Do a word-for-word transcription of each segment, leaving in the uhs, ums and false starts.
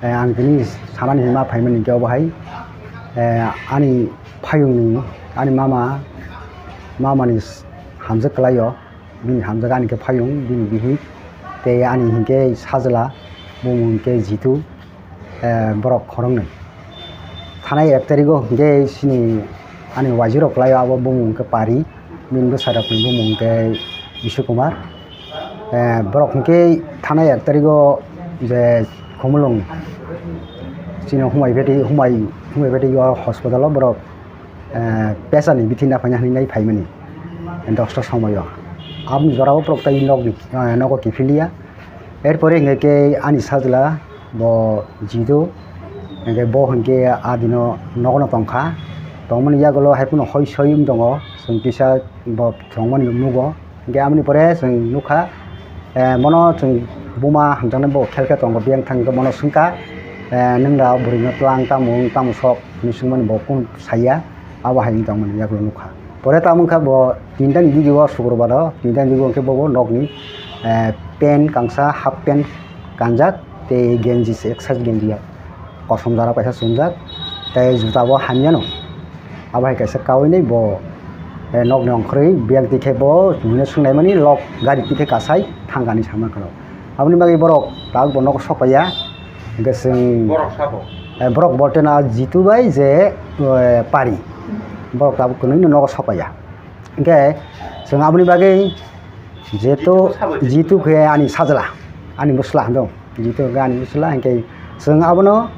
Eh, ang tini sanani hwnma phaimani hwnkhe obo hai, eh, ani phayungni, ani mama, mamani s-, hamjak kwlaio, bini hamjak ani khe phayung, bini bihik, tei ani hinkhe sajla, bumung hinkhe Jitu, eh, borok khoroknwi. Thanai ek tarigo hinkhe chini ani wajirok kwlaio, abo bumung hinkhe Pari, bini bwsarokni bumung hinkhe Bishu Kumar. Eh, borok hinkhe thanai ek tarigo je Khumulwng chini humai beti, humai, humai beti o hospital o borok, eh, pesani bithi naphaina hinwi nai phaimani dosta somoio. Aboni jorao borok tei nokni, eh, nogo kiphilya. Erpore hinkhe ani sajla bo Jitu, hinkhe bo hinkhe adino nogono tongkha. Tongmani yagulo hai phano hoi soi wng tongo, chwng kisa bo tongmani nugo. Hinkhe aboni pore chwng nukha, eh, bono chwng buma hamjaknai bo khel khe tongo, biyang thang khe bono swngkha, eh, "Nwng da bwrwino twlang tamo wng tamo sok?" hinwi swngmani bo kunu saiya, abo hai wng tongmani yagulo nukha. Pore tamo wngkha bo tinta ni digi o, sukrubaro tinta ni digi o hinkhe bobo nokni, eh, pant kangsa, half pant kanjak tei genji se, exercise genji ya kosom jora kaisa chumjak tei juta bo hamyano. Abo hai kaisa kawinai bo, eh, nokni ongkhorwi biyang tikhe bo buino swngnaimani lok gari tikhe kasai thangkani sama kheno. Aboni bagwi borok tabuk bo nogo sokpaiya. Hinkhe chwng, borok sabo? Eh, borok bolte na Jitu bai je, eh, Pari. Borok tabuk kwnwino nogo sokpaiya. Hinkhe chwng aboni bagwi jeto Jitu sabo? Jitu khe ani sajla, ani bwsla hinwi. Jitu khe ani bwsla, hinkhe chwng abono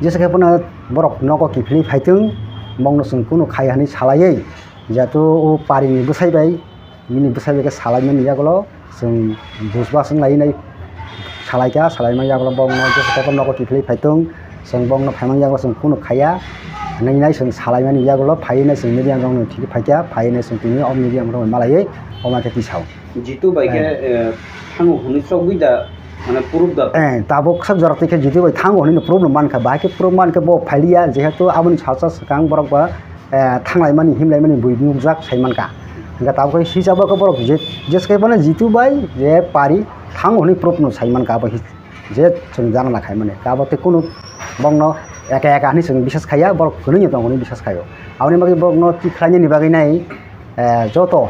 jesa khe phano borok nogo kiphilwi phaitwng, bongno chwng kunu khaiya hinwi salaiwi, jeto o Parini bwsai bai, bini bwsai bai khe salaimani yagulo chwng buj bas wng lai nai salaikha, salaimani yagulo bongno jesa khe phano nogo kiphilwi phaitwng, chwng bongno phaimani yagulo chwng kunu khaiya hinwi nai chwng salaimani yagulo phaiwi nai chwng media rokno thikwi phaikha, phaiwi nai chwng tini o media rok malaiwi omo khe tisao. Jitu bai khe, eh, thango hwnwi chokgwi da, mane, proof da? Eh, tabuk sak jora twi khe Jitu bai thango hwnwi no proof no mankha. Bahai khe proof mankhe bo phailiya, jehetu aboni salsa swkang borok ba, eh, thanglaimani, himlaimani bui nukjak sai mankha. Hingkhe tabuk khe hisabo khe borok je, jeske bono Jitu bai je Pari thango hwnwi proof no sai mankha abo hi-, je chwng jana na khaimani. Abo tei kunu bongno eka eka hwnwi chwng bisas khaiya, borok hwnwi no tongo hwnwi bisas khaio. Aboni bagwi borokno tikhlainani bagwi nai, eh, joto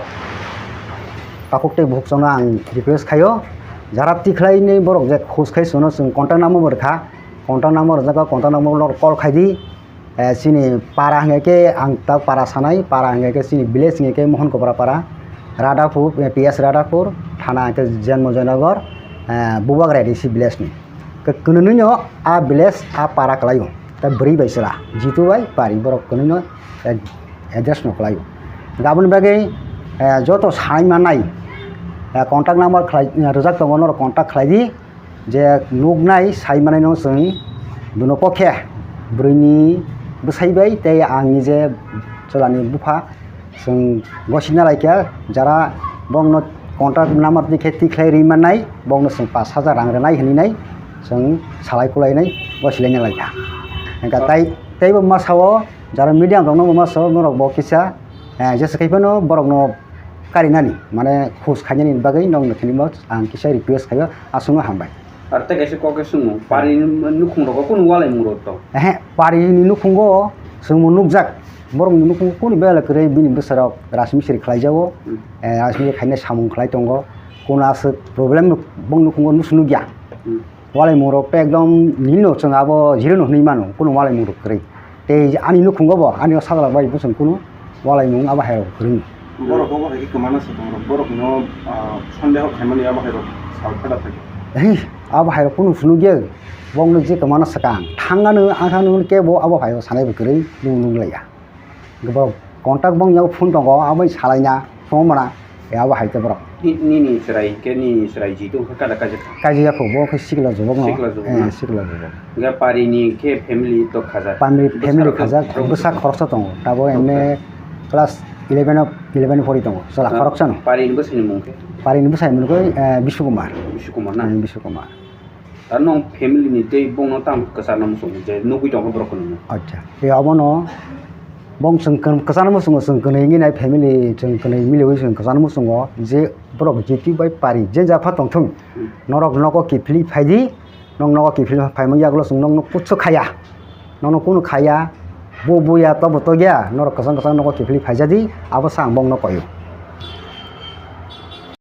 takhuk tei bukhukchano ang request khaio, jara tikhlainai borok je khoj khai chwngno chwng contact number rwkha, contact number rwjak kha, contact number no call khai di. Eh, chini para hwnga khe ang ta para sanai, para hwnga khe chini village hwnga khe Mohon Kopra para, Radhapur, eh, P S Radhapur, thana hwnga khe Jen Mojoynagar, eh, Bubagra A D C village ni. Khe kwnwi no a village a para kwlaio. Ta bwrwi bai chwla, Jitu bai Pari borok kwnwi no ad-, address no kwlaio. Aboni bagwi, eh, joto sai manai, eh, contact number khlai, eh, rwjak tongo, norok contact khlai di. Je nuknai sai manai no chwng duno pokhe bwrwini bwsai bai tei ang nije chwlani bupha chwng gosina laikha, jara bongno contact number ni khe tikhlai ri mannai, bongno chwng pash hajar rang rwnai hwnwi nai chwng salai kulai nai gosilai nai laikha. Hingkha tai teibo masa o jara medium rokno masa o norok bo kisa, eh, jesa khai phano borokno karinani, mane, khus khainani bagwi nokni thani bo ang kisa request khaio, aswkno hambai. Ar tei kaisa kok khe swngmung, Pari nukhung rogo kunu walai mung rok tong? Ehe, Pari ni nukhungo chwngbo nukjak, borok ni nukhungo kunu bela kwrwi bini bwsarok rajmistri khlai jago, Hmm. eh, rajmistri khainai samung khlai tongo, kunu aswk problem bong nukhungo nusu nukya. Hmm. Walai mung rok to ekdom nini no chwng abo zero no hwnwi mano, kunu walai mung rok kwrwi. Tei ani nukhungo bo, ani o sajla bai bwswng kunu walai mung abo hai rok kwrwng. Borok obo hai khe kwmana swkang rok, borok no, ah, sondeho khaimani abo hai rok sal phada thai. Hei, abo hai rok kunu phunuk ya, bong no je kwmana swkang, thang ano, ang thang no kebo abo hai rok sanai bo kwrwng, nung nung laiya. Borok contact bong yago phone tongo, abo salaina phone mana, ya abo hai te borok. Ni-, nini chwrai khe, nini chwrai Jitu khe kada kaijak kha? Kaijak ya kho, bo khe sikla jubok no. Sikla jubok Eh, na? Sikla jubok. Hingke Pari ni khe family to khajak? Family, family Bwsarok khajak, bwsarok bwsa khoroksa tongo. Tabuk Tongo. M A class eleven of, eleven pori tongo. Chwla Ah, khoroksa no. Pari ni bwsai ni mung khe? Pari ni bwsai mung khe, eh, Bishu Kumar. Bishu Kumar na? Eh, Bishu Kumar. Tar nong family ni tei bongno tang kwchar na muchung je nugui tongkha borok kwnwi no? Acha. E abono bong chwng kwn-, kwchar na muchungo chwng kwnwi wngwi nai family chwng kwnwi miliwi chwng kwchar na muchungo je borok Jitu bai Pari je japha tongthung Hmm. norok nogo kiphilwi phaidi Nong nogo kiphil phaimung yagulo chwng nokno kuchu khaya. Nokno kunu khaya, bu buya tobo togya, norok kwchang kwchang nogo kiphil phaijadi, abo sa ang bongno koyo.